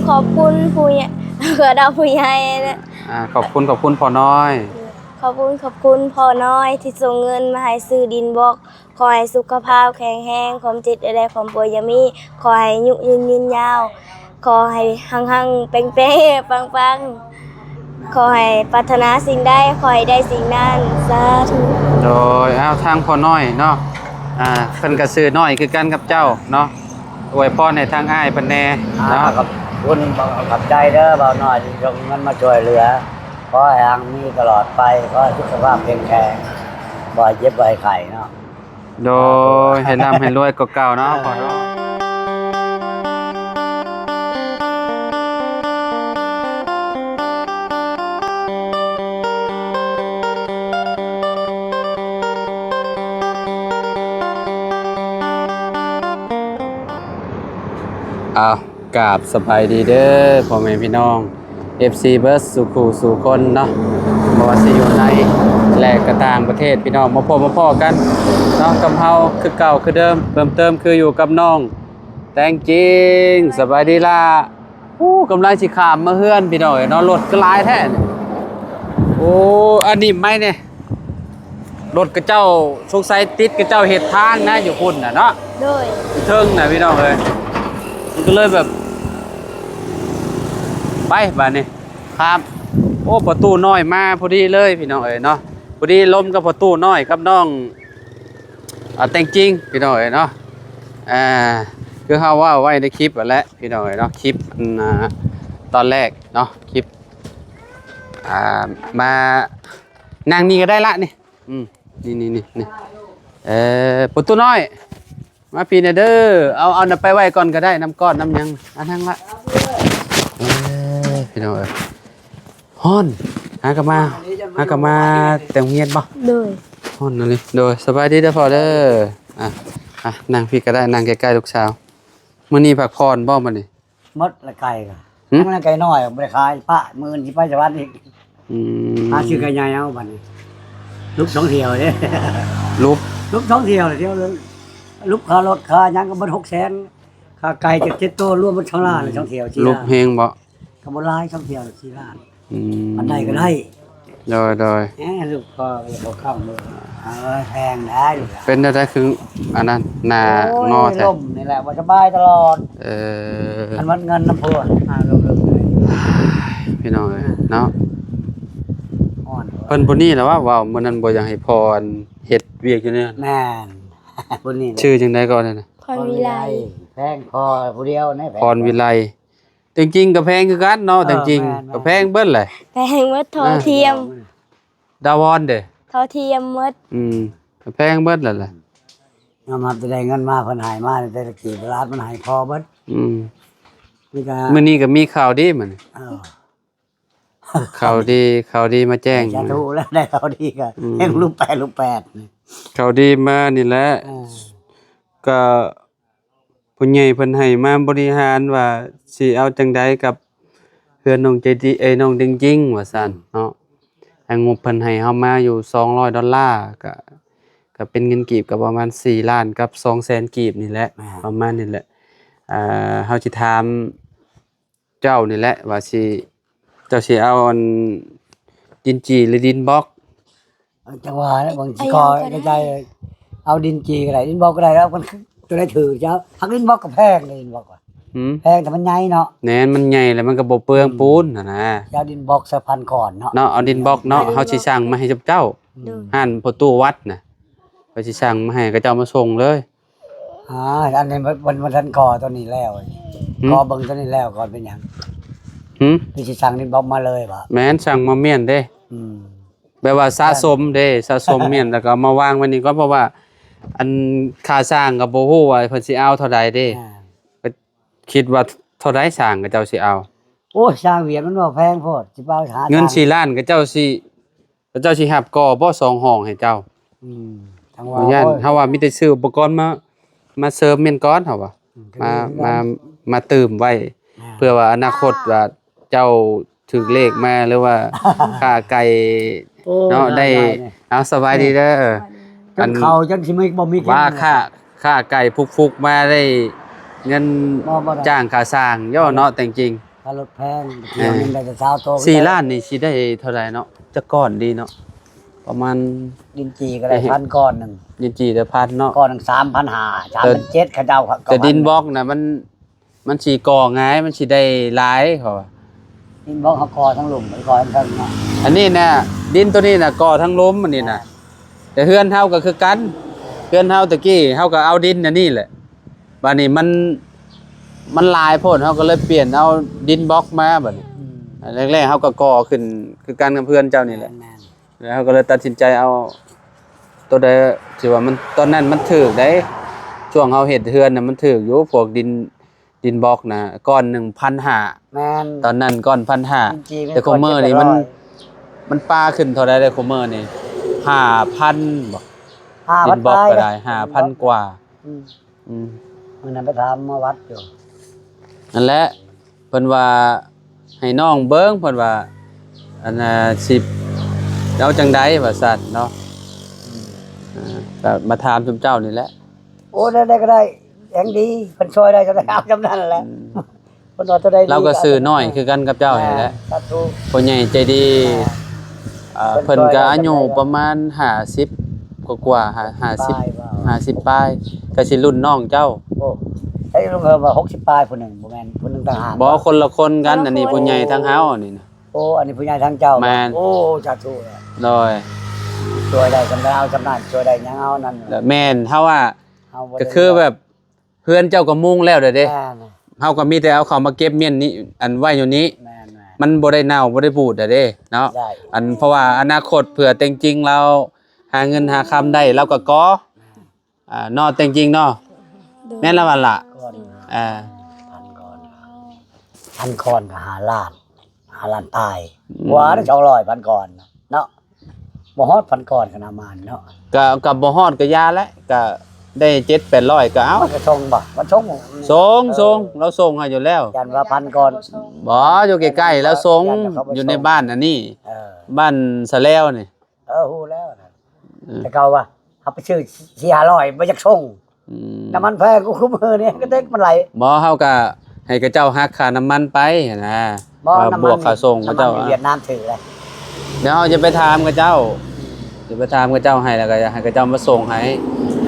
ຂອບຄຸນຜູ້ໃຫຍ່ ຂອບຄຸນຜູ້ໃຫຍ່ ອ່າ ຂອບຄຸນ ຂອບຄຸນພໍ່ນ້ອຍ ຂອບຄຸນ ຂອບຄຸນພໍ່ນ້ອຍທີ່ສົ່ງເງິນມາໃຫ້ຊື້ດິນບລັອກ. ຂໍໃຫ້ສຸຂະພາບແຂງແຮງ ຄວາມເຈັບຢ່າໄດ້ ຄວາມປ່ວຍຢ່າມີ ຂໍໃຫ້ອາຍຸຢືນຍືນຍາວ ຂໍໃຫ້ຮັ່ງໆ ແປ້ງໆ ປັງໆ ຂໍໃຫ້ປາດຖະໜາສິ່ງໃດ ຂໍໃຫ້ໄດ້ສິ່ງນັ້ນ ສາທຸ. ໂດຍ ເອົາ ທາງພໍ່ນ້ອຍເນາະ ອ່າ ເພິ່ນກໍຊື່ນ້ອຍຄືກັນກັບເຈົ້າເນາະ ອວຍພອນໃຫ້ທາງອ້າຍເພິ່ນແດ່ເນາະ. ອ່າ ຂອບຄຸນ ຂອບໃຈເດີບ່າວນ້ອຍທີ່ສົ່ງເງິນມາຊ່ວຍເຫຼືອ ຂໍໃຫ້ຮັ່ງມີຕະຫຼອດໄປ ຂໍໃຫ້ສຸຂະພາບແຂງແຮງ ບໍ່ໃຫ້ເຈັບບໍ່ໃຫ້ໄຂ້ເນາະ. ໂດຍ ໃຫ້ລ່ຳໃຫ້ລວຍກວ່າເກົ່າເນາະພໍ່ເນາະ. ອ້າວ ກາບສະບາຍດີເດີພໍ່ແມ່ພີ່ນ້ອງ ເອັຟຊີ ເບິດສູ່ຄູ່ສູ່ຄົນເນາະ ບໍ່ວ່າຊິຢູ່ໃນ ແລະ ກະຕ່າງປະເທດ ພີ່ນ້ອງ ມາພົບມາພໍ້ກັນເນາະ ກັບເຮົາຄືເກົ່າຄືເດີມ ເພີ່ມເຕີມຄືຢູ່ກັບນ້ອງແຕງຈິງ. ສະບາຍດີລະ. ໂອ້ ກຳລັງຊິຂ້າມມາເຮືອນ ພີ່ນ້ອງເອີຍເນາະ ລົດກໍຫຼາຍແທ້ນີ້. ໂອ້ ອັນນີ້ໄໝນີ້ ລົດຂະເຈົ້າສົງໄສຕິດ ຂະເຈົ້າເຮັດທາງນະ ຢູ່ພຸ້ນນະເນາະ ໂດຍ ຢູ່ເທິງນະ ພີ່ນ້ອງເອີຍ ມັນກໍເລີຍແບບ ໄປບາດນີ້ຂ້າມ. ໂອ້ ພໍ່ຕູ້ນ້ອຍມາພໍດີເລີຍ ພີ່ນ້ອງເອີຍເນາະ ພໍດີລົມກັບພໍ່ຕູ້ນ້ອຍກັບນ້ອງ ອ່າ ແຕງຈິງ ພີ່ນ້ອງເອີຍເນາະ. ອ່າ ຄືເຮົາເວົ້າໄວ້ໃນຄລິບຫັ້ນແຫຼະ ພີ່ນ້ອງເອີຍເນາະ ຄລິບ ອັນ ອ່າ ຕອນແລກເນາະ ຄລິບ ອ່າ ມາ ນັ່ງນີ້ກໍໄດ້ລະນີ້ ອືມ ນີ້ໆໆ ເອີ ປູຕູ້ນ້ອຍ ມາພີ້ແດ່ເດີ ເອົາ ເອົານຳໄປໄວ້ກ່ອນກໍໄດ້ ນ້ຳກ້ອນນ້ຳຫຍັງ ອັນນັ້ນລະ ເອີ ພີ່ນ້ອງເອີຍ ຮ້ອນ ຫາກໍມາ ຫາກໍມາແຕ່ໂຮງຮຽນບໍ່? ໂດຍ ຮ້ອນອີ່ຫຼີ. ໂດຍ ສະບາຍດີເດີພໍ່ເດີ ອ່ະ ອ່ະ ນັ່ງພີ້ກໍໄດ້ ນັ່ງໃກ້ໆລູກສາວ. ມື້ນີ້ພັກຜ່ອນບໍ່ມື້ນີ້? ໝົດລະໄກ່ກໍ ຫຶ? ຍັງລະໄກ່ນ້ອຍບໍ່ໄດ້ຂາຍ ປະມື້ອື່ນຊິໄປສະຫວັນອີກ. ອືມ ຫາຊື້ໄກ່ໃຫຍ່ເອົາບັດນີ້ ຫຼຸບສອງຖ້ຽວເດ້ ຫຼຸບ ຫຼຸບສອງຖ້ຽວ ຖ້ຽວ ຫຼຸບຄ່າລົດຄ່າຫຍັງກໍເບິດຫົກແສນ ຄ່າໄກ່ເຈັດ ເຈັດໂຕ ລວມເບິດສອງລ້ານ ສອງຖ້ຽວ ສີ່ລ້ານ ຫຼຸບແຮງບໍ່? ກໍບໍ່ຫຼາຍ ສອງຖ້ຽວສີ່ລ້ານ. ອືມ ອັນໃດກໍໄດ້ ໂດຍໆ ແໝ ລູກພໍ່ກໍບໍ່ເຂົ້າເມືອງ ເອີ ແພງໄດ໋ ເປັນແນວໃດຄືອັນນັ້ນ ໜ້າງໍແທ້? ໂອ້ຍ ລົມນີ້ແຫຼະ ບໍ່ສະບາຍຕະຫຼອດ ເອີ ຄັນໝົດເງິນນຳຜົວ ອ່າ ລົມໆ ພີ່ນ້ອງເອີຍເນາະ ຮ້ອນ ເພິ່ນຜູ້ນີ້ລະວ່າ ເວົ້າມື້ນັ້ນບໍ່ຢາກໃຫ້ພໍ່ອັນເຮັດວຽກຢູ່ນີ້ ແມ່ນ ຜູ້ນີ້ແຫຼະ ຊື່ຈັ່ງໃດກໍນັ້ນນະ? ພອນວິໄລ ພອນວິໄລ ແພງພໍ່ຜູ້ດຽວນີ້ ພອນວິໄລ. ແຕງຈິງກໍແພງຄືກັນເນາະ ເອີ ແຕງຈິງ ແມ່ນໆ ກໍແພງເບິດແຫຼະ ແພງເບິດ ທໍ່ທຽມ ດາວອນເດ້ ທໍ່ທຽມໝົດ ອືມ ກໍແພງເບິດແຫຼະ ອືມ ຍອມຮັບແຕ່ໄດ້ເງິນມາ ເພິ່ນໃຫ້ມາແຕ່ລະກີບລາດ ມັນໃຫ້ພໍເບິດ ອືມ ນີ້ກໍ ມື້ນີ້ກໍມີຂ່າວດີມື້ນີ້ ເອີ ຂ່າວດີ ຂ່າວດີມາແຈ້ງ ສາທຸແລ້ວ ໄດ້ຂ່າວດີກໍ ອືມ ແຮງລູກແປດ ລູກແປດນີ້ ຂ່າວດີມານີ້ແຫຼະ ເອີ ກໍ ຜູ້ໃຫຍ່ເພິ່ນໃຫ້ມາບໍລິຫານວ່າຊິເອົາຈັ່ງໃດກັບເຮືອນນ້ອງເຈດີ ເອີຍ ນ້ອງເດັງຈິງວ່າຊັ້ນເນາະ ໃຫ້ງົບເພິ່ນໃຫ້ເຮົາມາຢູ່ສອງຮ້ອຍດອນລາ ກະ ກະເປັນເງິນກີບກໍປະມານສີ່ລ້ານກັບສອງແສນກີບນີ້ແຫຼະ ແມ່ນ ປະມານນີ້ແຫຼະ ເຮົາຊິຖາມ ເຈົ້ານີ້ແຫຼະວ່າຊິ ເຈົ້າຊິເອົາອັນ ດິນຈີ່ ຫຼື ດິນບລັອກ? ເອີ ຈັ່ງວ່າແຫຼະ ບາງທີກໍໃຈ ເອົາດິນຈີ່ກໍໄດ້ ດິນບລັອກກໍໄດ້ ແລ້ວມັນຕົວໃດຖືກ ເຈົ້າ ຫາກດິນບລັອກກໍແພງເດ້ ດິນບລັອກ ຫືມ ແພງ ແຕ່ມັນໃຫຍ່ເນາະ ແມ່ນ ມັນໃຫຍ່ແລ້ວມັນກໍບໍ່ເປືອງ ອືມ ປູນຫັ້ນນະ ເຈົ້າ ດິນບລັອກສະພານກ່ອນເນາະ ເນາະ ເອົາດິນບລັອກເນາະ ເຮົາຊິສັ່ງມາໃຫ້ເຈົ້າ ໂດຍ ຮ້ານພໍ່ຕູ້ວັດນະ ເຂົາຊິສັ່ງມາໃຫ້ ເຂົາເຈົ້າມາສົ່ງເລີຍ. ອ່າ ອັນນີ້ມັນ ມັນ ມັນທັນກໍ່ຕົວນີ້ແລ້ວ ຫືມ ກໍ່ເບິ່ງຕົວນີ້ແລ້ວກ່ອນເປັນຫຍັງ? ຫືມ ຄືຊິສັ່ງດິນບລັອກມາເລີຍບໍ່? ແມ່ນ ສັ່ງມາມ້ຽນເດ້ ອືມ ແບບວ່າສະສົມເດ້ ສະສົມມ້ຽນ ແລ້ວກໍເອົາມາວາງໄວ້ນີ້ກ່ອນ ເພາະວ່າ ອັນ ຄ່າສ້າງກໍບໍ່ຮູ້ວ່າເພິ່ນຊິເອົາເທົ່າໃດເດ້ ອ່າ ກໍຄິດວ່າເທົ່າໃດຊ່າງເຂົາເຈົ້າຊິເອົາ? ໂອ້ຍ ຊ່າງວຽດມັນວ່າແພງໂພດ ຊິເອົາຫາ ເງິນສີ່ລ້ານເຂົາເຈົ້າຊິ ເຂົາເຈົ້າຊິຮັບກໍ່ບໍ່ສອງຫ້ອງໃຫ້ເຈົ້າ? ອືມ ຈັ່ງວ່າ ໂອ້ຍ ເຮົາວ່າມີແຕ່ຊື້ອຸປະກອນມາ ມາເສີມແມ່ນກ່ອນ ເຮົາວ່າ ອືມ ມາ ມາ ມາຕື່ມໄວ້ ອ່າ ເພື່ອວ່າອະນາຄົດວ່າເຈົ້າຖືກເລກມາ ຫຼືວ່າຄ້າໄກ່ ໂອ້ ເນາະ ໄດ້ ໄດ້ ເອົາ ສະບາຍດີເດີ ສະບາຍດີ ອັນ ເຂົ້າຈັ່ງຊິມີ ບໍ່ມີກິນ ວ່າຄ້າ ຄ້າໄກ່ຟຸກໆມາໄດ້ເງິນ ບໍ່ ບໍ່ໄດ້ ຈ້າງຄ່າສ້າງເນາະ ແຕ່ງຈິງ ລົດແພງ ເອີ ເທື່ອໜຶ່ງໄດ້ແຕ່ຊາວໂຕ ສີ່ລ້ານນີ້ຊິໄດ້ເທົ່າໃດເນາະ? ຈັກກ້ອນດີເນາະ? ປະມານ ດິນຈີ່ກໍໄດ້ ເອີ ພັນກ້ອນໜຶ່ງ ດິນຈີ່ໄດ້ພັນເນາະ ກ້ອນໜຶ່ງສາມພັນຫ້າ ສາມພັນເຈັດ ເອີ ເຂົາເຈົ້າ ແຕ່ດິນບລັອກນະ ມັນ ມັນຊິກໍ່ງ່າຍ ມັນຊິໄດ້ຫຼາຍ ເຂົາວ່າ ດິນບລັອກເຮົາກໍ່ທັງລຸ່ມ ກໍ່ທັງເທິງເນາະ ອັນນີ້ນະ ດິນໂຕນີ້ນະ ກໍ່ທັງລຸ່ມ ອັນນີ້ນະ ແຕ່ເຮືອນເຮົາກໍຄືກັນ ເຮືອນເຮົາຕະກີ້ເຮົາກໍເອົາດິນອັນນີ້ແຫຼະ ບາດນີ້ມັນ ມັນຫຼາຍໂພດ ເຮົາກໍເລີຍປ່ຽນເອົາດິນບລັອກມາ ບາດນີ້ ອືມ ແລກໆເຮົາກໍກໍ່ຂຶ້ນຄືກັນກັບເຮືອນເຈົ້ານີ້ແຫຼະ ແມ່ນໆ ແລ້ວເຮົາກໍເລີຍຕັດສິນໃຈເອົາໂຕໃດທີ່ວ່າມັນ ຕອນນັ້ນມັນຖືກເດ້ ຊ່ວງເຮົາເຮັດເຮືອນນະ ມັນຖືກຢູ່ ພວກດິນ ດິນບລັອກນະ ກ້ອນໜຶ່ງພັນຫ້າ ແມ່ນ ຕອນນັ້ນກ້ອນພັນຫ້າ ແຕ່ຄຸມື້ນີ້ມັນ ມັນປາຂຶ້ນເທົ່າໃດເດ້ ຄຸມື້ນີ້ ຫ້າພັນບໍ ດິນບລັອກກໍໄດ້ ຫ້າພັນກວ່າ ອືມ ອືມ ມື້ນັ້ນໄປຖາມມາວັດຢູ່ ນັ້ນແຫຼະ ເພິ່ນວ່າໃຫ້ນ້ອງເບິ່ງ ເພິ່ນວ່າ ອັນນ່າ ຊິເອົາຈັ່ງໃດວ່າຊັ້ນເນາະ ອືມ ເອີ ກໍມາຖາມຊຸມເຈົ້ານີ້ແຫຼະ ໂອ້ ໄດ້ ໄດ້ກໍໄດ້ ແຮງດີ ເພິ່ນຊ່ວຍໄດ້ກໍໄດ້ ເອົາຊ່ຳນັ້ນແຫຼະ ອືມ ເພິ່ນວ່າເທົ່າໃດ ລາວກໍຊື້ນ້ອຍຄືກັນກັບເຈົ້ານີ້ແຫຼະ ສາທຸ ຜູ້ໃຫຍ່ໃຈດີ ອ່າ ເພິ່ນກໍອາຍຸປະມານຫ້າສິບກວ່າໆ ຫ້າສິບປາຍ ຫ້າສິບປາຍ ກໍຊິລຸ້ນນ້ອງເຈົ້າ ໂອ້ ໃຊ້ລຸ້ນເພິ່ນວ່າຫົກສິບປາຍ ຜູ້ໜຶ່ງ ບໍ່ແມ່ນ ຜູ້ໜຶ່ງຕ່າງຫາກ ບໍ່ ຄົນລະຄົນກັນ ອັນນີ້ຜູ້ໃຫຍ່ທາງເຮົານີ້ນະ ໂອ້ ອັນນີ້ຜູ້ໃຫຍ່ທາງເຈົ້າ ແມ່ນ ໂອ້ ສາທຸ ໂດຍ ຊ່ວຍໄດ້ຊ່ຳໃດເອົາຊ່ຳນັ້ນ ຊ່ວຍໄດ້ຫຍັງເອົານັ້ນ ແມ່ນ ເຮົາວ່າ ກໍຄືແບບ ເຮືອນເຈົ້າກໍມຸງແລ້ວເດ້ ແມ່ນ ເຮົາກໍມີແຕ່ເອົາເຂົ້າມາເກັບມ້ຽນນີ້ ອັນໄວ້ຢູ່ນີ້ ແມ່ນໆ ມັນບໍ່ໄດ້ເນົ່າບໍ່ໄດ້ບູດເດ້ເນາະ ອັນ ເພາະວ່າອະນາຄົດເຜື່ອແຕ່ງຈິງລາວຫາເງິນຫາຄຳໄດ້ ລາວກໍກໍ່ ແມ່ນ ອ່າ ເນາະ ແຕ່ງຈິງເນາະ ໂດຍ ແມ່ນລະວ່າລະ ອ່າ ພັນກ້ອນ ພັນກ້ອນກໍຫ້າລ້ານ ຫ້າລ້ານປາຍ ອືມ ກວ່າ ສອງຮ້ອຍ ພັນກ້ອນເນາະ ບໍ່ຮອດພັນກ້ອນຂະໜາດມານເນາະ ກະ ກະບໍ່ຮອດກະຢ່າແຫຼະ ກະໄດ້ເຈັດແປດຮ້ອຍກະເອົາ ມັນກະສົ່ງບໍ່ ມັນສົ່ງ ສົ່ງ ເອີ ສົ່ງ ລາວສົ່ງໃຫ້ຢູ່ແລ້ວ ຢ້ານວ່າພັນກ້ອນ ບໍ່ ຢູ່ໃກ້ໆ ລາວສົ່ງ ຢູ່ໃນບ້ານອັນນີ້ ເອີ ບ້ານສະແລວນີ້ ເອີ ຮູ້ແລ້ວນະ ອືມ ແຕ່ເກົ່າວ່າ ເຮົາໄປຊື້ສີ່ຫ້າຮ້ອຍ ບໍ່ຢາກສົ່ງ ອືມ ນ້ຳມັນແພງກວ່າຄຸມື້ນີ້ ກະເຕັກມັນຫຼາຍ ບໍ່ ເຮົາກະໃຫ້ເຂົາເຈົ້າຫັກຄ່ານ້ຳມັນໄປຫັ້ນນະ ບໍ່ ວ່າບວກຄ່າສົ່ງເຂົາເຈົ້າ ນ້ຳມັນຢູ່ຫວຽດນາມຖືກເລີຍ ດຽວເຮົາຈະໄປຖາມເຂົາເຈົ້າ ຈະໄປຖາມເຂົາເຈົ້າໃຫ້ ແລ້ວກະໃຫ້ເຂົາເຈົ້າມາສົ່ງໃຫ້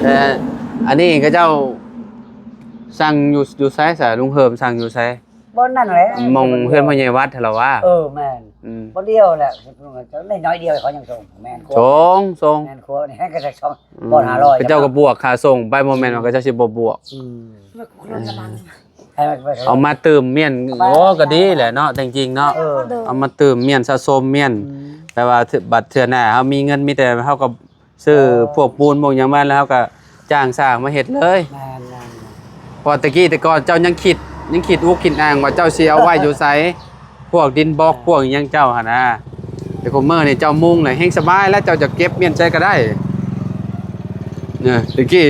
ແຕ່ອັນນີ້ເຂົາເຈົ້າສັ່ງຢູ່ ຢູ່ໃສຊະ ລຸງເຮີມສັ່ງຢູ່ໃສ? ບ່ອນນັ້ນແຫຼະ ໝ່ອງເຮືອນພໍ່ໃຫຍ່ວັດຫັ້ນລະວະ ເອີ ແມ່ນ ອືມ ບ່ອນດຽວແຫຼະ ໄດ້ໜ້ອຍດຽວເຂົາຍັງສົ່ງ ແມ່ນ ສົ່ງ ສົ່ງ ແມ່ນ ຄົວນີ້ກໍໄດ້ສອງ ອືມ ບ່ອນຫ້າຮ້ອຍ ເຂົາເຈົ້າກໍບວກຄ່າສົ່ງໄປ ບໍ່ແມ່ນວ່າເຂົາເຈົ້າຊິບໍ່ບວກ ອືມ ເອົາມາຕື່ມມ້ຽນ ໂອ້ ກໍດີແຫຼະເນາະ ແຕ່ງຈິງເນາະ ເອີ ເອົາມາຕື່ມມ້ຽນ ສະສົມມ້ຽນ ອືມ ແຕ່ວ່າບັດເທື່ອໜ້າເຮົາມີເງິນ ມີແຕ່ເຮົາກໍ ຊື້ ເອີ ພວກປູນພວກຫຍັງມາແລ້ວ ເຮົາກໍຈ້າງຊ່າງມາເຮັດເລີຍ ແມ່ນໆ ເພາະວ່າແຕ່ກີ້ແຕ່ກ່ອນເຈົ້າຍັງຄິດ ຍັງຄິດອຸກຄິດອາງວ່າເຈົ້າຊິເອົາໄວ້ຢູ່ໃສ ພວກດິນບລັອກ ເອີ ພວກຫຍັງເຈົ້າຫັ້ນນະ ແຕ່ຄຸມື້ນີ້ເຈົ້າມຸງແລ້ວແຮ່ງສະບາຍແລ້ວ ເຈົ້າຈະເກັບມ້ຽນໃສກໍໄດ້ ເອີ ແຕ່ກີ້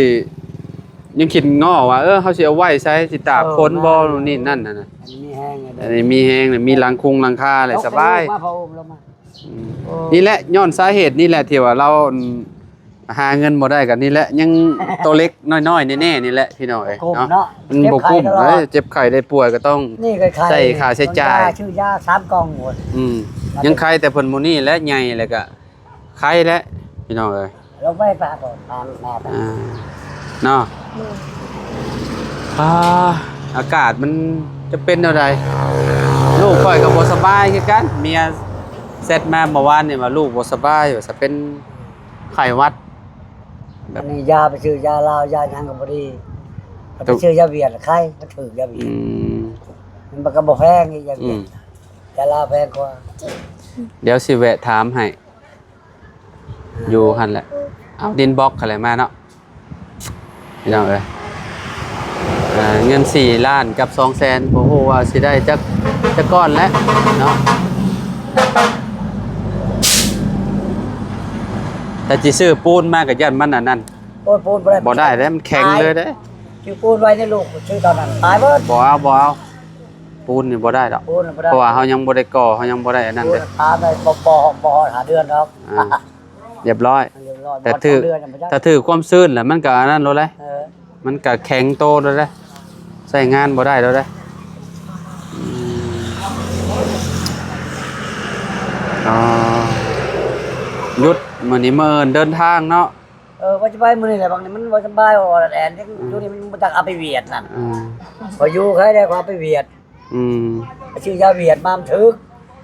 ຍັງຄິດງໍ້ວ່າ ເອີ ເຮົາຊິເອົາໄວ້ໃສ ຊິຕາກຝົນບໍ່ ເອີ ນັ້ນ ນີ້ນັ້ນຫັ້ນນະ ອັນນີ້ມີແຮງ ອັນນີ້ມີແຮງ ມີຫຼັງຄົງຫຼັງຄາແລ້ວ ສະບາຍ ອືມ ນີ້ແຫຼະຍ້ອນສາເຫດນີ້ແຫຼະທີ່ວ່າລາວ ຫາເງິນບໍ່ໄດ້ກໍນີ້ແຫຼະ ຍັງໂຕເລັກນ້ອຍໆແນ່ໆນີ້ແຫຼະພີ່ນ້ອງເອີຍ ບໍ່ກຸ້ມເນາະ ເນາະ ມັນບໍ່ກຸ້ມເດ້ ເຈັບໄຂ້ໄດ້ປ່ວຍກໍຕ້ອງໃຊ້ຄ່າໃຊ້ຈ່າຍ ຊື້ຢາສາມກ່ອງພຸ້ນ ອືມ ຍັງໄຄແຕ່ເພິ່ນໝູ່ນີ້ແຫຼະ ໃຫຍ່ແລ້ວກໍໄຄແຫຼະພີ່ນ້ອງເອີຍ ລົງໄປປາກອນ ຕາມແມ່ໄປ ອ່າ ເນາະ ໂດຍ ອ່າ ອາກາດມັນຈະເປັນແນວໃດ ລູກຂ້ອຍກໍບໍ່ສະບາຍຄືກັນ ເມຍແຊັດມາເມື່ອວານນີ້ວ່າລູກບໍ່ສະບາຍ ວ່າຈະເປັນ ໄຂ້ຫວັດ ແບບ ອັນນີ້ຢາໄປຊື້ຢາລາວ ຢາຫຍັງກໍບໍ່ດີ ໄປຊື້ຢາຫວຽດໄຄ ມັນຖືກຢາຫວຽດ ອືມ ມັນກໍບໍ່ແພງອີກ ຢາຫວຽດ ອືມ ຢາລາວແພງກວ່າ ດຽວຊິແວະຖາມໃຫ້ ຢູ່ຫັ້ນແຫຼະ ເອົາດິນບລັອກຫັ້ນແຫຼະມາເນາະ ພີ່ນ້ອງເອີຍ ອ່າ ເງິນສີ່ລ້ານກັບສອງແສນ ບໍ່ຮູ້ວ່າຊິໄດ້ຈັກ ຈັກກ້ອນແຫຼະເນາະ ແຕ່ຊິຊື້ປູນມາກໍຢ້ານມັນອັນນັ້ນ ໂອ້ຍ ປູນບໍ່ໄດ້ ບໍ່ໄດ້ເດ້ ມັນແຂງເລີຍເດ້ ຊື້ປູນໄວ້ໃນລູກ ຊື້ຕອນນັ້ນຕາຍເບິດ ບໍ່ເອົາ ບໍ່ເອົາ ປູນນີ້ບໍ່ໄດ້ດອກ ປູນບໍ່ໄດ້ ເພາະວ່າເຮົາຍັງບໍ່ໄດ້ກໍ່ ເຮົາຍັງບໍ່ໄດ້ອັນນັ້ນເດ້ ປູນປາໄດ້ບໍ່ ບໍ່ ບໍ່ຮອດຫ້າເດືອນດອກ ອ່າ ຮຽບຮ້ອຍ ຮຽບຮ້ອຍ ແຕ່ຖືກ ບໍ່ຮອດສອງເດືອນຍັງບໍ່ຈັກ ຖ້າຖືກຄວາມຊື້ນແຫຼະ ມັນກໍອັນນັ້ນໂລດເດ້ ເອີ ມັນກໍແຂງໂຕໂລດເດ້ ໃຊ້ງານບໍ່ໄດ້ໂລດເດ້ ອືມ ອໍ ຢຸດມື້ນີ້ ມື້ອື່ນເດີນທາງເນາະ. ເອີ ວ່າຈະໄປມື້ນີ້ແຫຼະ ບາດນີ້ມັນບໍ່ສະບາຍ ອ່ອນແອນ ຢູ່ນີ້ມັນບໍ່ຈັກເອົາໄປຫວຽດນັ້ນ. ອືມ ຂ້ອຍຢູ່ໃສແດ່ ຂ້ອຍເອົາໄປຫວຽດ. ອືມ ໄປຊື້ຢາຫວຽດມາມັນຖືກ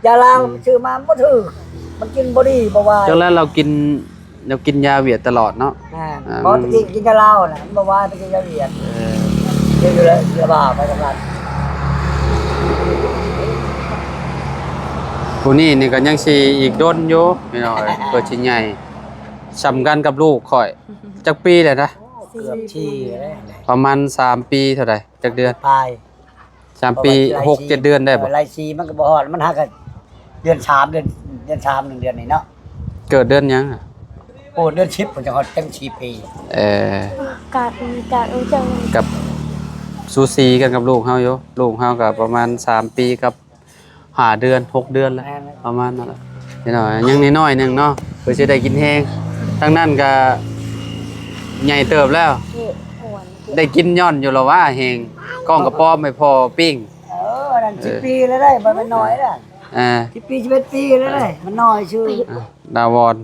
ຢາລາວ ອືມ ຊື້ມາມັນບໍ່ຖືກ ມັນກິນບໍ່ດີ ບໍ່ວ່າ. ຈັກແລ້ວລາວກິນ ລາວກິນຢາຫວຽດຕະຫຼອດເນາະ. ແມ່ນ ອ່າ ບໍ່ໄປກິນ ກິນຢາລາວນະ ມັນບໍ່ວ່າ ໄປກິນຢາຫວຽດ. ເອີ ກິນຢູ່ແລ້ວລະບາບໄປກັບລັດ. ຜູ້ນີ້ນີ້ກໍຍັງຊິອີກດົນຢູ່ພີ່ນ້ອງເອີຍ ເພື່ອຊິໃຫຍ່ ສ່ຳກັນກັບລູກຂ້ອຍ. ຈັກປີແລ້ວນະ? ເກືອບສີ່ແລ້ວ. ປະມານສາມປີເທົ່າໃດ? ຈັກເດືອນ? ປາຍ ສາມປີ ເພາະວ່າໄລ່ ຫົກເຈັດເດືອນໄດ້ບໍ່? ເອີ ໄລ່ສີ່ມັນກໍບໍ່ຮອດ ມັນຫາກະເດືອນສາມ ເດືອນ ເດືອນສາມ ໜຶ່ງເດືອນນີ້ເນາະ. ເກີດເດືອນຫຍັງ? ໂອ້ ເດືອນສິບພຸ້ນ ຈັ່ງຮອດເຕັມສີ່ປີ. ເອີ ກະ ກະ ກັບ ສູສີກັນກັບລູກເຮົາຢູ່ ລູກເຮົາກໍປະມານສາມປີກັບ ຫ້າເດືອນ ຫົກເດືອນແລ້ວ. ແມ່ນແລ້ວ ປະມານນັ້ນແຫຼະ ພີ່ນ້ອງ ຍັງນ້ອຍໆໜຶ່ງເນາະ ເພື່ອຊິໄດ້ກິນແຮງ. ທາງນັ້ນກະໃຫຍ່ເຕີບແລ້ວ ໄດ້ກິນຍ້ອນຢູ່ລະວ່າແຮງ ກ້ອງກະປອມໃຫ້ພໍ່ປີ້ງ. ເອີ ອັນນັ້ນ ເອີ ສິບປີແລ້ວໄດ໋ ບໍ່ແມ່ນນ້ອຍເດ້. ເອີ ສິບປີ ສິບເອັດປີແລ້ວໄດ໋ ມັນນ້ອຍຊື່. ອ່າ ດາວອນ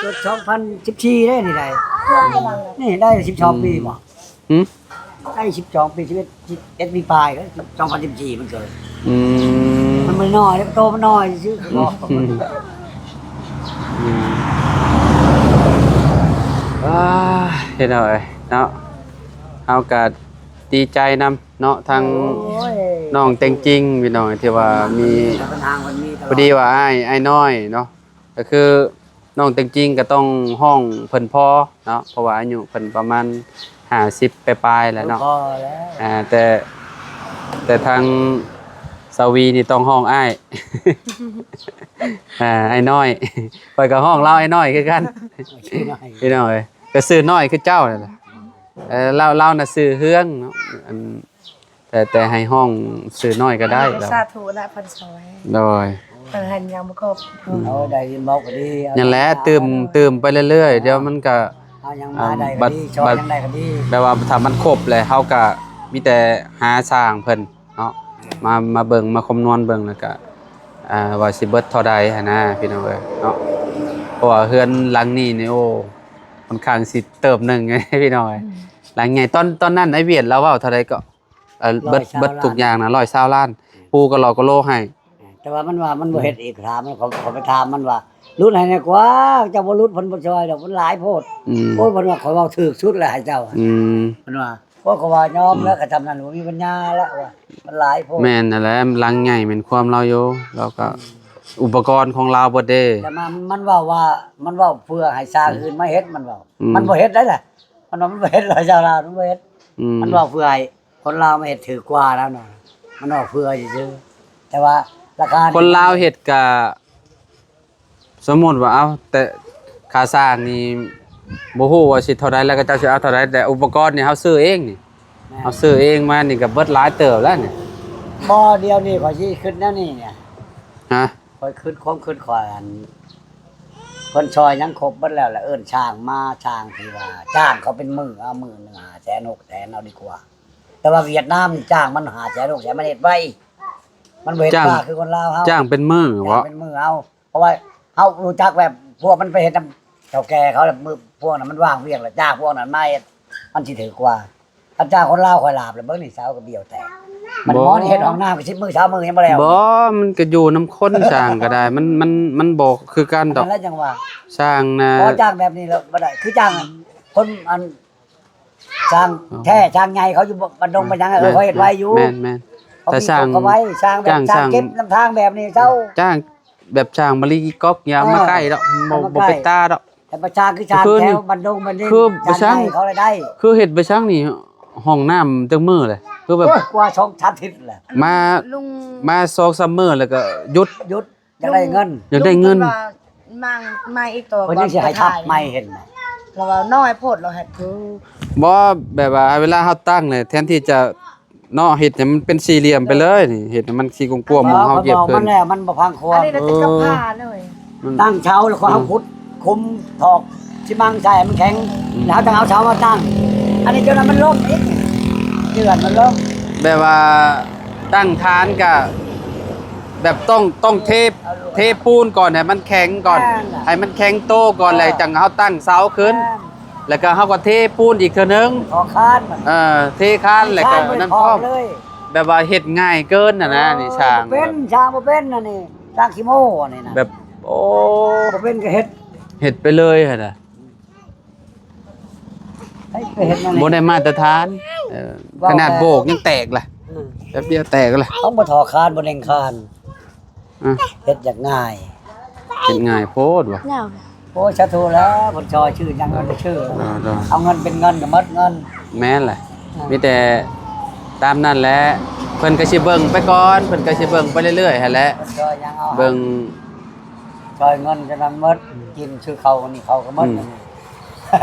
ເກີດສອງພັນສິບສີ່ໄດ໋ນີ້ໄດ໋ ນີ້ໄດ້ສິບສອງປີບໍ່? ຫື? ໄດ້ສິບສອງປີ ສິບເອັດ ສິບເອັດປີປາຍ ສອງພັນສິບສີ່ມັນເກີດ. ອືມ ມັນບໍ່ນ້ອຍເດ້ ໂຕມັນນ້ອຍຊື່ໆ. ອືມ ອືມ ວ້າ ເຮັດເອົາເນາະ ເຮົາກະດີໃຈນຳເນາະ ທັງ ໂອ້ຍ ນ້ອງແຕງຈິງ ພີ່ນ້ອງ ທີ່ວ່າມີ ເພິ່ນຫາງເພິ່ນມີຕະຫຼອດ. ພໍດີວ່າອ້າຍ ອ້າຍນ້ອຍເນາະ ກໍຄືນ້ອງແຕງຈິງກໍຕ້ອງຮ້ອງເພິ່ນພໍ່ເນາະ ເພາະວ່າອາຍຸເພິ່ນປະມານຫ້າສິບປາຍໆແລ້ວເນາະ. ພໍແລ້ວ ອ່າ ແຕ່ ແຕ່ທາງສາວີນີ້ຕ້ອງຮ້ອງອ້າຍ ອ່າ ອ້າຍນ້ອຍ. ຂ້ອຍກໍຮ້ອງລາວອ້າຍນ້ອຍຄືກັນ ພີ່ນ້ອງເອີຍ ກໍຊື່ນ້ອຍຄືເຈົ້ານັ້ນແຫຼະ. ເອີ ລາວ ລາວນະຊື່ເຮືອງເນາະ ອັນ ແຕ່ ແຕ່ໃຫ້ຮ້ອງຊື່ນ້ອຍກໍໄດ້. ສາທຸລະ ເພິ່ນຊ່ອຍ ໂດຍ ເພິ່ນເຮັດຫຍັງບໍ່ຄົບ. ອືມ ເອົາໄດ້ຍິນເວົ້າກໍດີ. ນັ້ນແຫຼະ ຕື່ມ ຕື່ມໄປເລື້ອຍໆ ດຽວມັນກໍ ເອົາຫຍັງມາໄດ້ກໍດີ ຊ່ອຍຫຍັງໄດ້ກໍດີ. ແບບວ່າຖ້າມັນຄົບແລ້ວ ເຮົາກໍມີແຕ່ຫາຊ່າງເພິ່ນເນາະ ມາ ມາເບິ່ງ ມາຄຳນວນເບິ່ງ ແລ້ວກໍ ອ່າ ວ່າຊິເບິດເທົ່າໃດຫັ້ນນະ ພີ່ນ້ອງເອີຍເນາະ. ເພາະວ່າເຮືອນຫຼັງນີ້ນີ້ ໂອ້ ຂ້ອນຂ້າງຊິເຕີບໜຶ່ງ ພີ່ນ້ອງເອີຍ ອືມ ຫຼັງໃຫຍ່. ຕອນ ຕອນນັ້ນໄອ້ວຽດລາວເວົ້າເທົ່າໃດເກາະ? ເອີ ເບິດ ຮ້ອຍຊາວລ້ານ ເບິດທຸກຢ່າງນະ ຮ້ອຍຊາວລ້ານ ປູກໍຫຼໍ່ກໍໂລໃຫ້. ແຕ່ວ່າມັນວ່າມັນບໍ່ເຮັດອີກ ຖາມມັນ ເຂົາ ເຂົາໄປຖາມມັນວ່າ ຫຼຸດໃຫ້ແດ່ກວ່າ ເຈົ້າບໍ່ຫຼຸດ ເພິ່ນບໍ່ຊ່ອຍດອກ ມັນຫຼາຍໂພດ. ອືມ ໂອ້ຍ ເພິ່ນວ່າ ຂ້ອຍເວົ້າຖືກສຸດແລ້ວໃຫ້ເຈົ້າ. ອືມ ເພິ່ນວ່າ ໂອ້ຍ ຂ້ອຍວ່າຍອມແລ້ວ ອືມ ກະຊ່ຳນັ້ນ ບໍ່ມີປັນຍາແລ້ວວ່າ ມັນຫຼາຍໂພດ. ແມ່ນຫັ້ນແຫຼະ ຫຼັງໃຫຍ່ແມ່ນຄວາມລາວຢູ່ ລາວກໍ ອືມ ອຸປະກອນຂອງລາວເບິດເດ້. ແຕ່ມັນ ມັນເວົ້າວ່າ ມັນເວົ້າເພື່ອໃຫ້ຊ່າງ ອືມ ອື່ນມາເຮັດ ມັນເວົ້າ. ອືມ ມັນບໍ່ເຮັດໄດ້ລະ ມັນວ່າມັນບໍ່ເຮັດ ຫຼາຍຊາວລາວມັນບໍ່ເຮັດ. ອືມ ມັນເວົ້າເພື່ອໃຫ້ ຄົນລາວມາເຮັດຖືກກວ່າແລ້ວນະ ມັນອອກເພື່ອຊື່ໆ ແຕ່ວ່າລາຄາ ຄົນລາວເຮັດກະ ສົມມຸດວ່າເອົາ ແຕ່ຄ່າສ້າງນີ້ບໍ່ຮູ້ວ່າຊິເທົ່າໃດ ແລ້ວເຂົາເຈົ້າຊິເອົາເທົ່າໃດ ແຕ່ອຸປະກອນນີ້ເຮົາຊື້ເອງນີ້. ແມ່ນ ເຮົາຊື້ເອງມານີ້ກະເບິດຫຼາຍເຕີບແລ້ວນີ້. ບໍ່ ດຽວນີ້ຂ້ອຍຊິຄຶດແນວນີ້ນະ ຮະ ຂ້ອຍຄຶດ ຄວາມຄຶດຂ້ອຍ ອັນ ເພິ່ນຊ່ອຍຫຍັງຄົບເບິດແລ້ວ ລະເອີ້ນຊ່າງມາ ຊ່າງທີ່ວ່າຈ້າງເຂົາເປັນມື້ ເອົາມື້ໜຶ່ງຫ້າແສນ ຫົກແສນ ເອົາດີກວ່າ. ແຕ່ວ່າຫວຽດນາມນີ້ຈ້າງມັນຫ້າແສນ ຫົກແສນ ມັນເຮັດໄວ ມັນບໍ່ເຮັດ ຈ້າງ ຊ້າຄືຄົນລາວເຮົາ. ຈ້າງເປັນມື້ເບາະ? ຈ້າງເປັນມື້ເອົາ ເພາະວ່າເຮົາຮູ້ຈັກແບບພວກມັນໄປເຮັດນຳເຖົ້າແກ່ເຂົາ ແລ້ວມື້ພວກນັ້ນມັນວ່າງວຽກ ແລ້ວຈ້າງພວກນັ້ນມາເຮັດ ມັນຊິຖືກກວ່າ. ຄັນຈ້າງຄົນລາວຂ້ອຍຫຼາບແລ້ວ ເບິ່ງນີ້ເສົາກໍບ້ຽວແຕກ. ມັນ ບໍ່ ໝໍນເຮັດຫ້ອງນ້ຳ ສິບມື້ ຊາວມື້ ຍັງບໍ່ແລ້ວ. ບໍ່ ມັນກໍຢູ່ນຳຄົນ ຊ່າງກໍໄດ້ ມັນ ມັນ ມັນບໍ່ຄືກັນດອກ. ນັ້ນແຫຼະຈັ່ງວ່າ ຊ່າງນະ ບໍ່ ຈ້າງແບບນີ້ແລ້ວບໍ່ໄດ້ ຄືຈ້າງຄົນ ອັນ ຊ່າງ ອໍ ແທ້ ຊ່າງໃຫຍ່ເຂົາຢູ່ບ້ານດົງ ອືມ ບ້ານຫຍັງ ແມ່ນ ເຂົາເຮັດໄວຢູ່. ແມ່ນໆ ແຕ່ຊ່າງ ຊ່າງເກັບນຳທາງແບບນີ້ເຊົາ ຈ້າງແບບຊ່າງມາລີກອກ ຢ່າມາໃກ້ດອກ ເອີ ບໍ່ ບໍ່ເປັນຕາດອກ. ແຕ່ປະຊາ ຄືຊ່າງແຖວບ້ານດົງບ້ານນີ້ ຄືຊ່າງໃຫຍ່ເຂົາລະໄດ້. ຄືເຮັດໄປຊ່າງນີ້ ຫ້ອງນ້ຳຈັກມື້ແຫຼະ ຄືແບບ ໂອ້ຍ ກວ່າສອງສາມທິດແຫຼະ ມາ ມາສອງສາມມື້ແລ້ວກໍຢຸດ ຢຸດ ຢາກໄດ້ເງິນ ຢາກໄດ້ເງິນ. ລຸງເພິ່ນວ່າ ມາ ມາອີກຕໍ່ ເພິ່ນຍັງຊິໃຫ້ທັບໃໝ່ເຫັນບໍ່? ລາວວ່ານ້ອຍໂພດ ລາວເຮັດຄື ບໍ່ ແບບວ່າເວລາເຮົາຕັ້ງນີ້ ແທນທີ່ຈະ ເນາະ ເຮັດໃຫ້ມັນເປັນສີ່ຫຼ່ຽມໄປເລີຍນີ້ ເຮັດໃຫ້ມັນສີ່ກວມໆ ໝ່ອງເຮົາຢຽບຂຶ້ນ. ມັນແລ້ວ ມັນບໍ່ຟັງຄວາມ ເອີ ຕັ້ງເສົາແລ້ວ ອືມ ເຮົາຂຸດຂຸມຖອກຊິມັງໃສ່ໃຫ້ມັນແຂງ ອືມ ແລ້ວເຮົາຈັ່ງເອົາເສົາມາຕັ້ງ. ອັນນີ້ຈົນວ່າມັນລົ້ມອີກ ເຈື່ອນມັນລົ້ມ. ແບບວ່າຕັ້ງຖານກະ ແບບຕ້ອງ ຕ້ອງເທ ເທປູນກ່ອນ ໃຫ້ມັນແຂງກ່ອນ ແມ່ນລະ ໃຫ້ມັນແຂງໂຕກ່ອນ ເອີ ແລ້ວຈັ່ງເຮົາຕັ້ງເສົາຂຶ້ນ ແມ່ນ ແລ້ວກໍເຮົາກໍເທປູນອີກເທື່ອໜຶ່ງ ຂໍຄານມັນ ເອີ ເທຄານ ແລ້ວກໍນັ້ນພ້ອມ ເລີຍ ແບບວ່າເຮັດງ່າຍເກີນນະນະ ເອີ ນີ້ຊ່າງ ບໍ່ເປັນ ຊ່າງບໍ່ເປັນອັນນີ້ ຊ່າງຂີ້ໂມ້ອັນນີ້ນະ ແບບ ໂອ້ ບໍ່ເປັນກໍເຮັດ ເຮັດໄປເລີຍຫັ້ນນະ. ໃຜໄປເຮັດແນວນີ້ ບໍ່ໄດ້ມາດຕະຖານ ເອີ ເວົ້າ ຂະໜາດໂບກຍັງແຕກລະ ອືມ ແປັບດຽວແຕກລະ ຕ້ອງບໍ່ທໍ່ຄານ ບໍ່ເນັ່ງຄານ ອືມ ເຮັດຢາກງ່າຍ ເຮັດງ່າຍໂພດວ່າ ໂອ້ຍ ສາທຸແລ້ວ ເພິ່ນຊ່ອຍຊື່ຫຍັງກໍໄດ້ຊື່ ເອີ ເອີ ເອົາເງິນເປັນເງິນກໍໝົດເງິນ ແມ່ນແຫຼະ ອືມ ມີແຕ່ຕາມນັ້ນແຫຼະ ເພິ່ນກໍຊິເບິ່ງໄປກ່ອນ ເພິ່ນກໍຊິເບິ່ງໄປເລື້ອຍໆຫັ້ນແຫຼະ ເພິ່ນຊ່ອຍຫຍັງເອົາ ເບິ່ງ ຊ່ອຍເງິນຈະນັ້ນໝົດ ອືມ ກິນຊື້ເຂົ້ານີ້ເຂົ້າກໍໝົດ ອືມ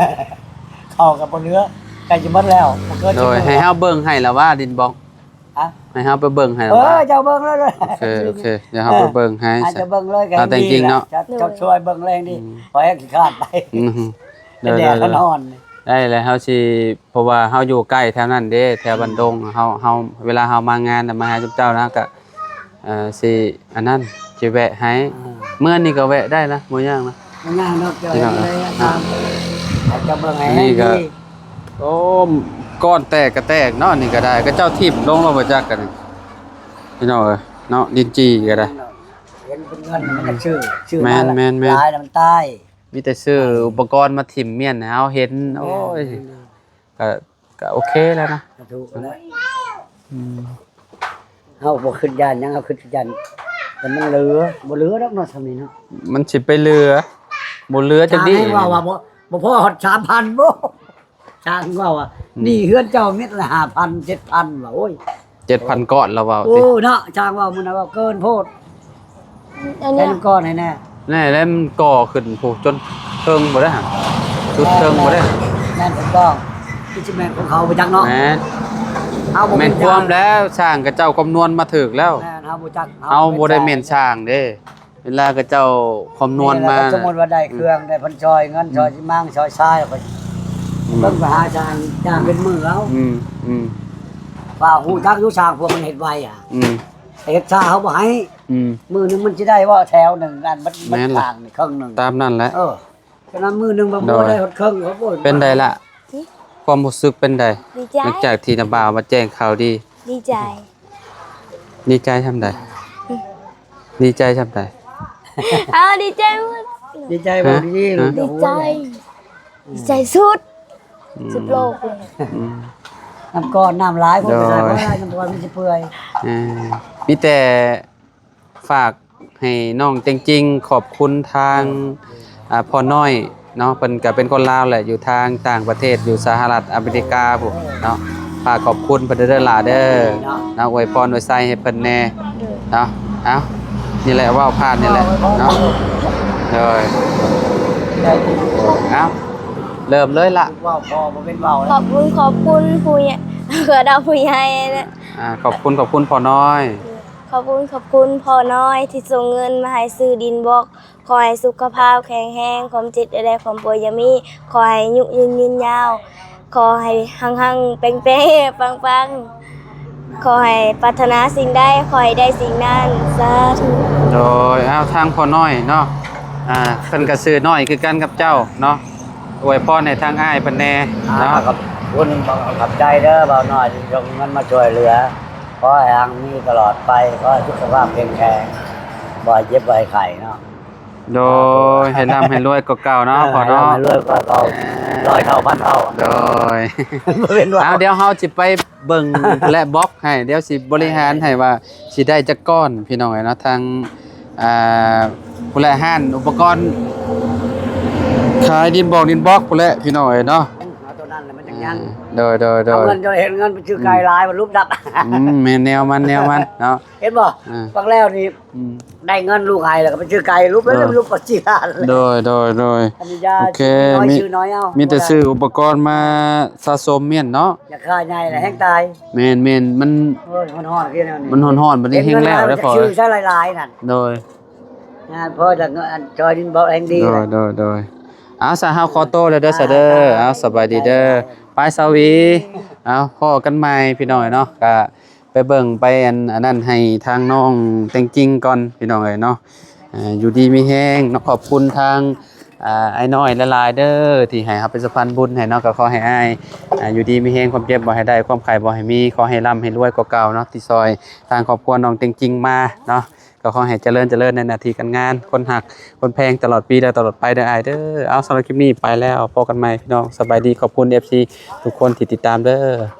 ເຂົ້າກໍບໍ່ເຫຼືອ ໃກ້ຈະໝົດແລ້ວ ບໍ່ເກີນ ໂດຍ ສິບມື້ ໃຫ້ເຮົາເບິ່ງໃຫ້ລະວ່າ ດິນບອກ ຮະ ໃຫ້ເຮົາໄປເບິ່ງໃຫ້ລະ ເອີ ວ່າ ເຈົ້າເບິ່ງແລ້ວ ໂອເຄ ໂອເຄ ດຽວເຮົາໄປເບິ່ງໃຫ້ ອາດຈະເບິ່ງເລີຍກໍ ເອົາແຕ່ຈິງເນາະ ຈະ ໂດຍ ຊ່ວຍເບິ່ງແລງດີ ອືມ ຂ້ອຍຂີ້ຄ້ານໄປ ອືມ ໄປແດດ ໂດຍ ມັນຮ້ອນ ໄດ້ແລ້ວ ເຮົາຊິ ເພາະວ່າເຮົາຢູ່ໃກ້ແຖວນັ້ນເດ້ ແຖວບ້ານດົງ ອືມ ເຮົາ ເຮົາ ເວລາເຮົາມາງານນະ ມາຫາເຈົ້ານະ ກະ ເອີ ຊິອັນນັ້ນ ຊິແວະໃຫ້ ອ່າ ເມື່ອນີ້ກໍແວະໄດ້ນະ ບໍ່ຍາກນະ ບໍ່ຍາກດອກ ເຈົ້າ ພີ່ນ້ອງ ເອີຍ ເຈົ້າເບິ່ງໃຫ້ ນີ້ກໍ ດີ ໂອ້ ກ້ອນແຕກກໍແຕກເນາະ ນີ້ກໍໄດ້ ເຂົາເຈົ້າຖິ້ມລົງແລ້ວບໍ່ຈັກກັນ ພີ່ນ້ອງເອີຍເນາະ ດິນຈີ່ກໍໄດ້ ເຫັນເປັນເງິນມັນກໍຊື້ ຊື້ ແມ່ນ ມາ ແມ່ນ ແມ່ນ ຫຼາຍແລ້ວມັນຕາຍ ມີແຕ່ຊື້ອຸປະກອນມາຖິ້ມມ້ຽນໃຫ້ເຮົາເຫັນ ແມ່ນ ໂອ້ຍ ແມ່ນ ກໍ ກໍໂອເຄແລ້ວນະ ສາທຸແລ້ວ ອືມ ເຮົາບໍ່ຄິດຢ້ານຫຍັງ ເຮົາຄິດຢ້ານ ແຕ່ມັນເຫຼືອ ບໍ່ເຫຼືອດອກເນາະ ຊ່ຳນີ້ເນາະ ມັນຊິໄປເຫຼືອ ບໍ່ເຫຼືອຈັກດີ ຊ່າງໃຫ້ເວົ້າວ່າບໍ່ ບໍ່ພໍຮອດສາມພັນບໍ ຊ່າງເວົ້າວ່າ ອືມ ໜີ້ເຮືອນເຈົ້າເມັດລະຫ້າພັນ ເຈັດພັນ ວ່າ ໂອ້ຍ ເຈັດພັນກ້ອນລະເວົ້າ ໂອ້ ຕິ ເນາະ ຊ່າງເວົ້າມື້ນັ້ນເວົ້າເກີນໂພດ ອັນນີ້ ໃຫ້ມັນກ່ອນໃຫ້ແນ່ ແນ່ແລ້ວມັນກໍ່ຂຶ້ນພຸ້ນຈົນເທິງບໍ່ໄດ້ຫັ້ນ ສຸດເທິງບໍ່ໄດ້ ແມ່ນຖືກຕ້ອງ ຄືຊິແມ່ນຂອງເຂົາບໍ່ຈັກເນາະ ແມ່ນ ເຮົາບໍ່ ແມ່ນຄວາມແລ້ວ ຊ່າງເຂົາເຈົ້າຄຳນວນມາຖືກແລ້ວ ແມ່ນ ເຮົາບໍ່ຈັກ ເຮົາບໍ່ໄດ້ແມ່ນຊ່າງເດ້ ເວລາເຂົາເຈົ້າຄຳນວນມາ ນີ້ແຫຼະ ສົມມຸດວ່າໄດ້ເຄື່ອງ ອືມ ໄດ້ເພິ່ນຊ່ອຍເງິນ ອືມ ຊ່ອຍຊິມັງ ຊ່ອຍຊາຍ ອືມ ເບິ່ງໄປຫາຊ່າງ ຈ້າງເປັນມື້ເອົາ ອືມ ອືມ ວ່າຮູ້ຈັກຢູ່ຊ່າງພວກມັນເຮັດໄວອະ ອືມ ເຮັດຊ້າເຮົາບໍ່ໃຫ້ ອືມ ມື້ໜຶ່ງມັນຊິໄດ້ບໍ່ແຖວໜຶ່ງ ອັນມັນ ແມ່ນລະ ຂ້າງນີ້ເຄິ່ງໜຶ່ງ ຕາມນັ້ນແຫຼະ ເອີ ສະນັ້ນມື້ໜຶ່ງມັນ ໂດຍ ບໍ່ໄດ້ຮອດເຄິ່ງ ເຂົາບໍ່ ເປັນໃດລະ ຄວາມຮູ້ສຶກເປັນໃດ? ດີໃຈ ຫຼັງຈາກທີ່ນ້າບ່າວມາແຈ້ງຂ່າວດີ ດີໃຈ ດີໃຈຊ່ຳໃດ? ດີໃຈຊ່ຳໃດ? ເອົາ ດີໃຈໝົດ ດີໃຈບໍ່? ຮະ? ດີ ຮະ? ດີໃຈ ດີໃຈສຸດ ອືມ ສຸດໂລກເລີຍ ອືມ ນ້ຳກ້ອນນ້ຳຫຼາຍ ໂດຍ ນ້ຳກ້ອນມັນຊິເປື່ອຍ ເອີ ມີແຕ່ ຝາກໃຫ້ນ້ອງເຈັງຈິງ ຂອບຄຸນທາງ ເອີ ອາ ພໍ່ນ້ອຍເນາະ ເພິ່ນກະເປັນຄົນລາວແຫຼະ ຢູ່ທາງຕ່າງປະເທດ ຢູ່ສະຫະລັດອາເມລິກາພຸ້ນເນາະ ຝາກຂອບຄຸນເພິ່ນເດີຫຼ້າເດີ ເນາະ ອວຍພອນອວຍໄຊໃຫ້ເພິ່ນແດ່ເນາະ ເອົາ ນີ້ແຫຼະ ເວົ້າຜ່ານນີ້ແຫຼະເນາະ ໂດຍ ເອົາ ເລີ່ມເລີຍລະ ເວົ້າພໍບໍ່ເປັນເວົ້າ ຂອບຄຸນ ຂອບຄຸນຜູ້ໃຫຍ່ ເອີ ດາວຜູ້ໃຫຍ່ ອ່າ ຂອບຄຸນ ຂອບຄຸນພໍ່ນ້ອຍ ຂອບຄຸນ ຂອບຄຸນພໍ່ນ້ອຍທີ່ສົ່ງເງິນມາໃຫ້ຊື້ດິນບອກ ຂໍໃຫ້ສຸຂະພາບແຂງແຮງ ຄວາມເຈັບຢ່າໄດ້ ຄວາມປ່ວຍຢ່າມີ ຂໍໃຫ້ອາຍຸຢືນຍືນຍາວ ຂໍໃຫ້ຮັ່ງໆແປ້ງໆປັງໆ ຂໍໃຫ້ປາດຖະໜາສິ່ງໃດ ຂໍໃຫ້ໄດ້ສິ່ງນັ້ນ ສາທຸ ໂດຍ ເອົາ ທາງພໍ່ນ້ອຍເນາະ ອ່າ ເພິ່ນກໍຊື່ນ້ອຍຄືກັນກັບເຈົ້າເນາະ ອວຍພອນໃຫ້ທາງອ້າຍເພິ່ນແດ່ເນາະ ອ່າ ຂອບຄຸນ ຂອບໃຈເດີບ່າວນ້ອຍທີ່ສົ່ງເງິນມາຊ່ວຍເຫຼືອ ຂໍໃຫ້ຮັ່ງມີຕະຫຼອດໄປ ຂໍໃຫ້ສຸຂະພາບແຂງແຮງ ບໍ່ໃຫ້ເຈັບບໍ່ໃຫ້ໄຂ້ເນາະ ໂດຍ ໃຫ້ລ່ຳໃຫ້ລວຍກວ່າເກົ່າເນາະ ເອີ ພໍ່ເນາະ ໃຫ້ລ່ຳໃຫ້ລວຍກວ່າເກົ່າ ຮ້ອຍເທົ່າພັນເທົ່າ ໂດຍ ບໍ່ເປັນຫຍັງ ເອົາ ດຽວເຮົາຊິໄປເບິ່ງ ແລະ ບລັອກໃຫ້ ດຽວຊິບໍລິຫານໃຫ້ວ່າຊິໄດ້ຈັກກ້ອນ ພີ່ນ້ອງເອີຍເນາະ ທາງ ອ່າ ຜູ້ແລະຮ້ານອຸປະກອນຂາຍດິນບອກດິນບລັອກພຸ້ນແຫຼະ ພີ່ນ້ອງເອີຍເນາະ ເອົາໂຕນັ້ນແຫຼະມັນຈັ່ງຍັງ ອ່າ ໂດຍ ໂດຍ ໂດຍ ເອົາເງິນຈະເຮັດເງິນໄປຊື້ໄກ່ຫຼາຍ ມັນຫຼຸບດັບ ອືມ ແມ່ນແນວມັນ ແນວມັນເນາະ ເຫັນບໍ່ ອ່າ ບັກແລ້ວນີ້ ອືມ ໄດ້ເງິນລູກໃຫ້ແລ້ວກໍໄປຊື້ໄກ່ ຫຼຸບແລ້ວ ເອີ ຫຼຸບປາຈີລານ ໂດຍ ໂດຍ ໂດຍ ອັນນີ້ຢາ ໂອເຄ ຊື້ນ້ອຍ ມີ ຊື້ນ້ອຍເອົາ ມີແຕ່ຊື້ອຸປະກອນມາສະສົມມ້ຽນເນາະ ຢາກຂາຍໃຫຍ່ແລ້ວແຮງຕາຍ ແມ່ນໆ ມັນ ໂອ້ຍ ຮ້ອນໆ ຄືແນວນີ້ ມັນຮ້ອນໆ ບັດນີ້ແຮງແລ້ວ ເຮັດເງິນຫຼາຍ ແລ້ວພໍ ຊື້ໃຊ້ຫຼາຍໆ ນັ້ນ ໂດຍ ງານພໍຈາກເງິນ ອັນ ຊ່ອຍດິນບໍ່ແຮງດີ ໂດຍ ໂດຍ ໂດຍ ເອົາ ຊະ ເຮົາຂໍໂຕແລ້ວເດີ ອ່າ ຊະເດີ ອ່າ ເອົາ ສະບາຍດີເດີ ໄປ ຊາວອີ ເອົາ ພໍ້ກັນໃໝ່ ພີ່ນ້ອງເນາະ ກະ ໄປເບິ່ງໄປອັນ ອັນນັ້ນໃຫ້ທາງນ້ອງແຕງຈິງກ່ອນ ພີ່ນ້ອງເອີຍເນາະ. ເອີ ຢູ່ດີມີແຮງເນາະ. ຂອບຄຸນທາງ ອ່າ ອ້າຍນ້ອຍຫຼາຍໆເດີ ທີ່ໃຫ້ເຮົາເປັນສະພານບຸນໃຫ້ເນາະ. ກໍຂໍໃຫ້ອ້າຍ ອ່າ ຢູ່ດີມີແຮງ ຄວາມເຈັບບໍ່ໃຫ້ໄດ້ ຄວາມໄຂ້ບໍ່ໃຫ້ມີ ຂໍໃຫ້ລ່ຳໃຫ້ລວຍກວ່າເກົ່າເນາະ ທີ່ຊ່ອຍທາງຄອບຄົວນ້ອງແຕງຈິງມາເນາະ. ກໍຂໍໃຫ້ຈະເລີນ ຈະເລີນໃນໜ້າທີ່ການງານ ຄົນຮັກຄົນແພງຕະຫຼອດປີ ແລະ ຕະຫຼອດໄປເດີອ້າຍເດີ. ເອົາ ສຳລັບຄລິບນີ້ໄປແລ້ວ ພົບກັນໃໝ່ພີ່ນ້ອງ ສະບາຍດີ. ຂອບຄຸນເອັຟຊີທຸກຄົນທີ່ຕິດຕາມເດີ.